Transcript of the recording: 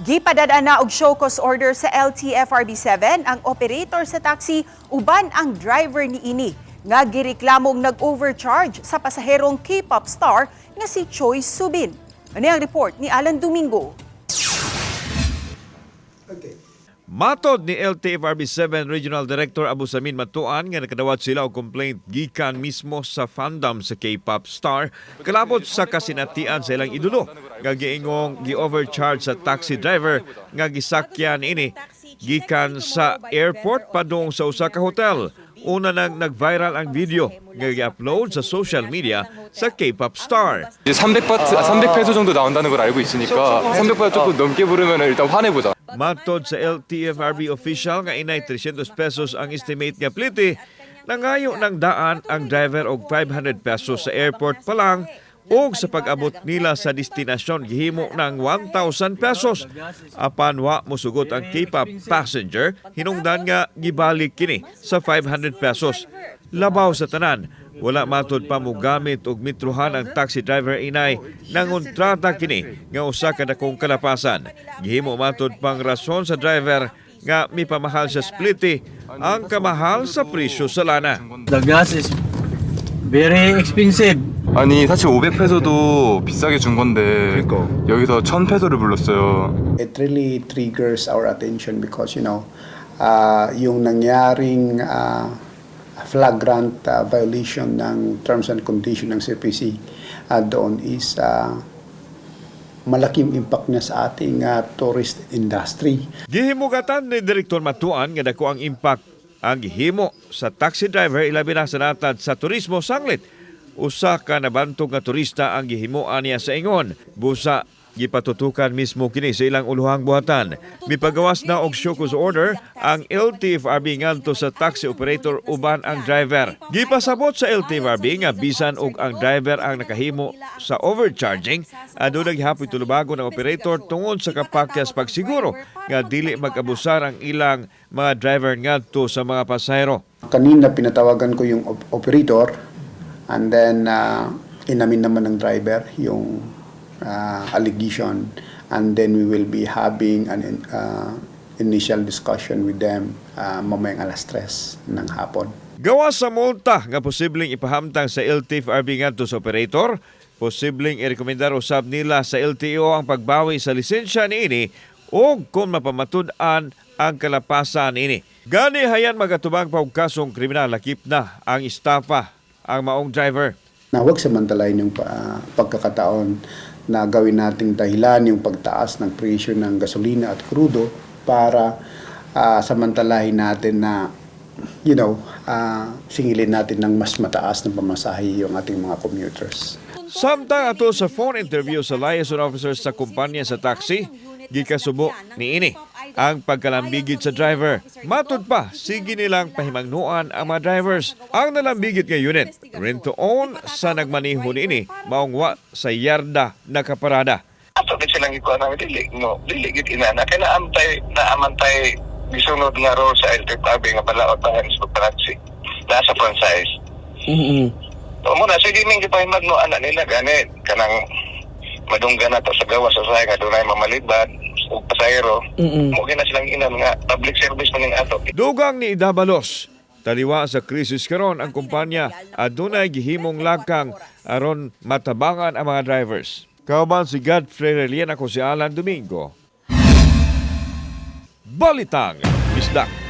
Gipadad-an na og show cause order sa LTFRB 7 ang operator sa taxi uban ang driver niini nga gireklamong nag-overcharge sa pasaherong K-pop star nga si Choi Subin. Ano ang report ni Alan Domingo? Matod ni LTFRB 7 Regional Director Abu Samin Matuan nga nakadawat sila og complaint gikan mismo sa fandom sa K-pop star kalabot sa kasinatian sa ilang idolo nga giingong gi-overcharge sa taxi driver nga gisakyan ini gikan sa airport padung sa usa ka hotel. Una nang nag-viral ang video nga gi-upload sa social media sa K-pop star. 이제 300바트, 300페소 정도 나온다는 걸 알고 있으니까 300바트 조금 넘게 부르면 일단 화내보자. Matod sa LTFRB official nga inay 300 pesos ang estimate nga plite, nangayo ng daan ang driver og 500 pesos sa airport pa lang ug sa pag-abot nila sa destinasyon gihimo ng 1,000 pesos. Apan wa mosugot ang K-pop passenger, hinungdan nga gibalik kini sa 500 pesos. Labaw sa tanan, wala matod pa mogamit og mitruhan ang taxi driver inay, nangontrata kini nga usa ka dakong kalapasan. Gihimo matod pang rason sa driver nga mipamahal sa spliti ang kamahal sa presyo sa lana. The gas is very expensive. 아니, 사실 500페소도 비싸게 준 건데 여기서 1000페소를 불렀어요. It really triggers our attention because yung nangyaring flagrant violation ng terms and condition ng CPC doon is malaki yung impact niya sa ating tourist industry. Gihimugatan ni Direktor Matuan nga dako ang impact ang gihimo sa taxi driver, ilabi na sa natad sa turismo, sanglit usa ka nabantog nga turista ang gihimuan niya sa ingon. Busa gipatutukan mismo kini sa ilang uluhang buhatan. Mipagawas na og show cause order ang LTFRB ngadto sa taxi operator uban ang driver. Gipasabot sa LTFRB nga bisan og ang driver ang nakahimo sa overcharging, aduna gihapon tulubagon ang operator tungod sa kapakyas pagsiguro nga dili mag-abusar ang ilang mga driver ngadto sa mga pasahero. Kanina, pinatawagan ko yung operator and then inamin naman ng driver yung allegation and then we will be having an initial discussion with them mamayang alas 3 ng hapon. Gawas sa multa nga posibleng ipahamtang sa LTFRB ngadto sa operator, posibleng irekomendar usab nila sa LTO ang pagbawi sa lisensya niini o kung mapamatud-an ang kalapasan niini. Gani hayan magatubang pa og kasong kriminal, lakip na ang estafa, ang maong driver. Na huwag samantalayin yung pagkakataon na gawin nating dahilan yung pagtaas ng presyo ng gasolina at krudo para samantalahin natin na singilin natin ng mas mataas na pamasahe yung ating mga commuters. Samtang ato sa phone interview sa liaison officer sa kumpanya sa taxi, gikasubo niini ang pagkalambigit sa driver. Matud pa, sige nilang pahimangnuan ang mga drivers. Ang nalambigit nga unit, rent to own sa nagmaniho niini, maong wa sa yarda nakaparada. Ato gid silang ikuha namin, dili, no, dili gid inana kay naamtay naamantay gisunod nga role sa LTFRB nga balaod pa sa pagtaxi nasa franchise. So mo na sige ning gipahimagno ana nila, gani kanang madunggan na to sa gawas sa usahay nga dunay mamalibad ug pasahero mo gina silang inan nga public service man ning ato. Dugang ni Idabalos, taliwa sa krisis karon, ang kumpanya adunay gihimong lakang aron matabangan ang mga drivers. Kauban si Godfrey Relian, ako si Alan Domingo. Balitang Bisdak.